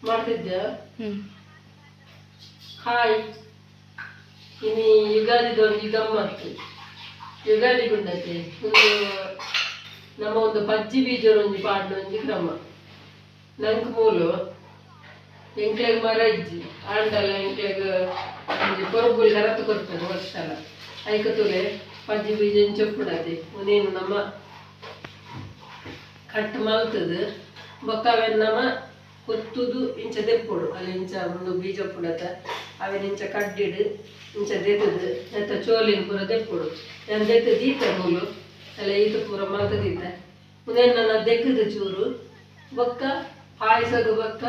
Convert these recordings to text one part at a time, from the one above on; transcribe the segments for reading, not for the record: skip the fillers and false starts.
ಮಾಡ್ತಿದ್ದೆ. ಹಾಯ್, ಇನಿ ಯುಗಾದಿದೊಂದು ಗಮ್ಮತ್ತು ಯುಗಾದಿ ಗುಂಡತೆ ಒಂದು ನಮ್ಮ ಒಂದು ಪಜ್ಜಿ ಬೀಜ ಒಂಜಿ ಪಾಡ್ನ ಒಂಜಿ ಕ್ರಮ. ನಂಗೆ ಮೂಲು ಎಂಕ್ಲೆಗ್ ಮರ ಇಜ್ಜಿ ಆಂಡಲ ಎಂಕ್ಲೆಗ್ ಒಂಜಿ ಪೊರ್ಬುಲ್ ಕರತು ಕೊರ್ಪೆರ್ ವರ್ಷಲ ಐಕ ತೂಲೆ ಪಜ್ಜಿ ಬೀಜ ಚೊಪ್ಪುಡತೆ ಉಂದೇನು ನಮ್ಮ ಕಟ್ ಮಲ್ತದು ಬೊಕ್ಕ ಅವೆನ್ ನಮ ಕೊತ್ತುದು ಇಂಚ ದೆಪ್ಪೊಡು ಅಲ್ಲಿ ಇಂಚ ಒಂದು ಬೀಜ ಪುಡತ ಅವೆನ್ ಇಂಚ ಕಡ್ಡಿಡು ಇಂಚ ದೆತ್ತದು ನೆತ್ತ ಚೋಲಿನ ಪೂರ ದೆಪ್ಪೊಡು. ನಾನು ದೆತ್ತು ದೀತ ಮೂಲು ಅಲ್ಲ ಈತ ಪೂರ ಮಲ್ತ ದೀತ ಉಂದೇನು ನನ್ನ ದೆಕ್ಕದ ಚೂರು ಬೊಕ್ಕ ಪಾಯಸಗು ಬೊಕ್ಕ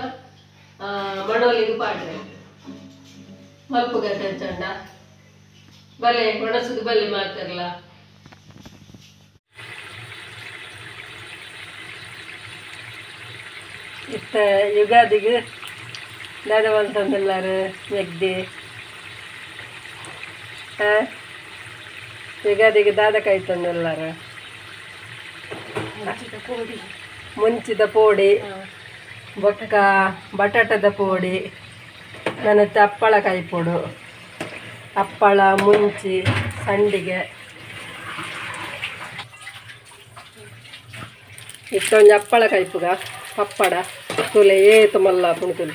ಮಣೋಲಿಗೆ ಪಾಡ್ರೆ ಮಲ್ಪುಗತ್ತೆ ಚಂಡ ಬಲೆ ಒಣಸುದು ಬಲೆ ಮಾತಾರಲ್ಲ. ಇತ್ತ ಯುಗಾದಿಗೆ ದಾದ ಅಂತಂದೆಲ್ಲಾರು ಮೆಗ್ದಿ ಯುಗಾದಿಗೆ ದಾದ ಕಾಯ್ತಂದೆಲ್ಲಾರು ಮುಂಚಿದ ಪೋಡಿ ಬೊಕ್ಕ ಬಟಾಟದ ಪೋಡಿ ನನ್ನ ಹಪ್ಪಳ ಕಾಯಿಪೊಡು ಹಪ್ಪಳ ಮುಂಚಿ ಸಂಡಿಗೆ ಇತ್ತೊಂಜಿ ಹಪ್ಪಳ ಕಾಯ್ಪುಗ ಪಪ್ಪಡ ತುಲೆ ಏತು ಮಲ್ಲ ಪುಣುತುಲೆ.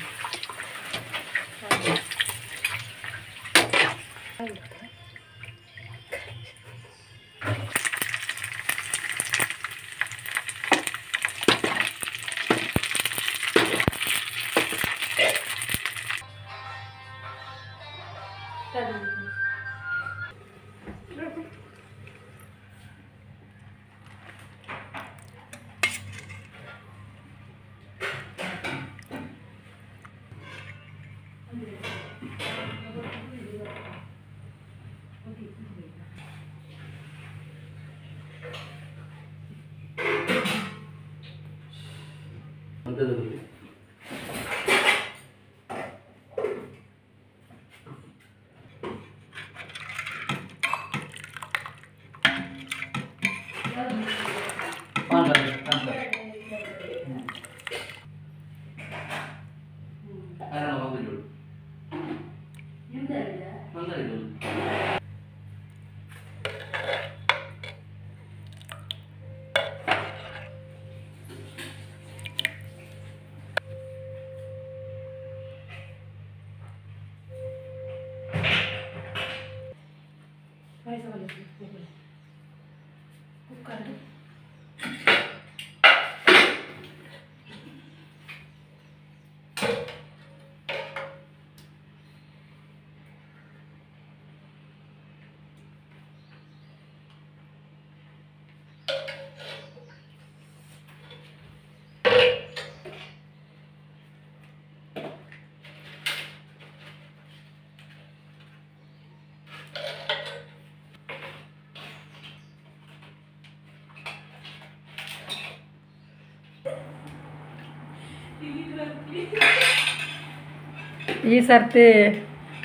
ಈ ಸರ್ತಿ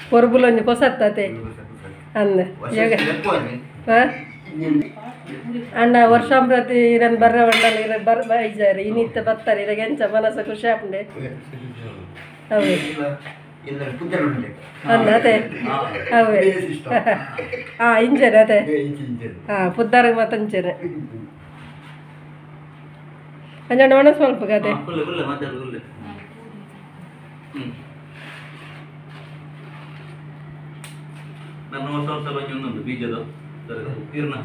ಪೊರ್ಬುಲೊಂಜಿ ಪೊಸತ್ತತೆ ಅಂದ ಅಣ್ಣ ವರ್ಷಾಂಪ್ರತಿ ಇರನ್ ಬರ್ರ ಬಂಡಲ್ ಇರ ಬರ್ ಬೈಜಾರಿ ಇನ್ನಿತ್ತ ಬತ್ತಾರೆ ಇರಗೆ ಎಂಚ ಮನಸ್ಸು ಖುಷಿ ಆಪುಂಡೆ ಅವೇ ಅಂದ ಅದೇ ಅವೇ ಹಾಂ ಇಂಚನೆ ಅದೇ ಹಾಂ ಪುದ್ದಾರಿಗೆ ಮತ್ತೆ ಇಂಚನೆ ಅಂಜಣ್ಣ ಒಣ ಸ್ವಲ್ಪ ಅದೇ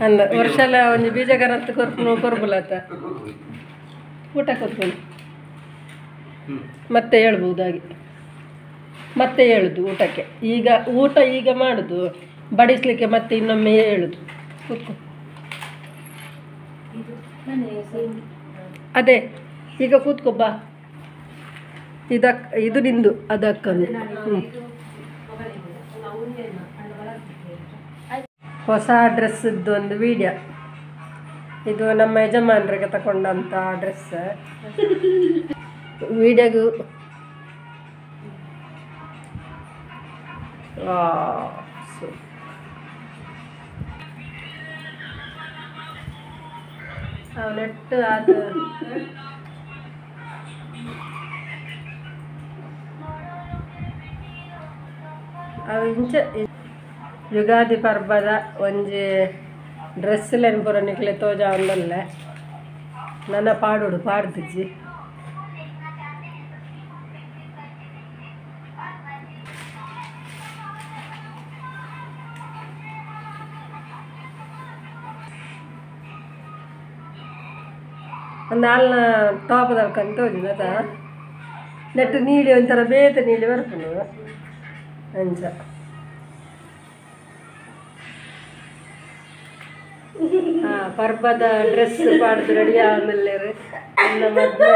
ಅಲ್ಲ ವರ್ಷಲ ಒಂಜಿ ಬೀಜ ಕರಂತ ಕೊರ್ಪು ಕೊರ್ಬುಲತ ಊಟ ಕೂತ್ಕೊಂಡು ಮತ್ತೆ ಹೇಳ್ಬೋದಾಗಿ ಮತ್ತೆ ಹೇಳುದು ಊಟಕ್ಕೆ. ಈಗ ಊಟ ಈಗ ಮಾಡುದು ಬಡಿಸ್ಲಿಕ್ಕೆ ಮತ್ತೆ ಇನ್ನೊಮ್ಮೆ ಹೇಳುದು ಕೂತ್ಕೊ. ಅದೇ ಈಗ ಕೂತ್ಕೊ ಬಾ. ಇದಕ್ ಇದು ನಿಂದು ಅದಕ್ಕಂದು. ಹ್ಞೂ ಹೊಸ ಡ್ರೆಸ್ಸದ್ದು ಒಂದು ವಿಡಿಯೋ ಇದು ನಮ್ಮ ಯಜಮಾನರಿಗೆ ತಗೊಂಡಂಥ ಡ್ರೆಸ್ ವಿಡಿಯೋಗೂ ನೆಟ್ಟು ಅದು ಅವು ಇಂಚ ಯುಗಾದಿ ಪರ್ಬದ ಒಂಜಿ ಡ್ರೆಸ್ ಲೆನ್ ಪೂರ ನಿಕ್ಲೆ ತೋಜಾವೊಂದುಲ್ಲೆ ನನ ಪಾಡೊಡು ಪಾಡ್ದಿಜ್ಜಿ. ಒಂದು ಟಾಪ್ ದಲ್ಕಂತ ತೋಜುಂಡು ನೆಟ್ ನೀಲಿ ಒಂಥರ ಬೇತೆ ನೀಲಿ ಬರ್ಪುಂಡು ಅಂಚ. ಹಾ ಪರ್ಬದ ಡ್ರೆಸ್ ಪಾಡ್ದು ರೆಡಿ ಆವೊಂದುಲ್ಲೆರ್ ಎನ್ನ ಮದ್ಮೆ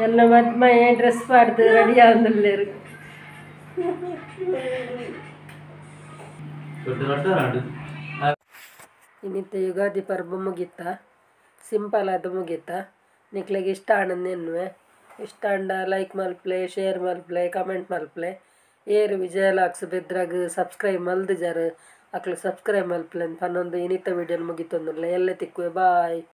ಎನ್ನ ಮದ್ಮೆ ಡ್ರೆಸ್ ಪಾಡ್ದು ರೆಡಿ ಆವೊಂದುಲ್ಲೆರ್. ಇನ್ನಿತ್ತ ಯುಗಾದಿ ಪರ್ಬ ಮುಗಿತ ಸಿಂಪಲ್ ಆದ್ ಮುಗಿತ. ನಿಕ್ಲೆಗ್ ಇಷ್ಟ ಆಂಡ್ ಎನ್ನುವೆ ಇಷ್ಟ ಆಂಡ ಲೈಕ್ ಮಲ್ಪುಲೆ ಶೇರ್ ಮಲ್ಪುಲೆ ಕಮೆಂಟ್ ಮಲ್ಪುಲೆ. ಏರ್ ವಿಜಯ ಲಾಕ್ಸ್ ಬೆದ್ರಗ್ ಸಬ್ಸ್ಕ್ರೈಬ್ ಮಲ್ದಿಜಾರ್ ಅಕ್ಲು ಸಬ್ಸ್ಕ್ರೈಬ್ ಮಲ್ಪುಲೆ ಪನ್ನೊಂದು ಇನ್ನಿತ್ತ ವಿಡಿಯೋನ್ ಮುಗಿತೊಂದುಲ್ಲೆ. ಎಲ್ಲೆ ತಿಕ್ಕುವೆ ಬಾಯ್.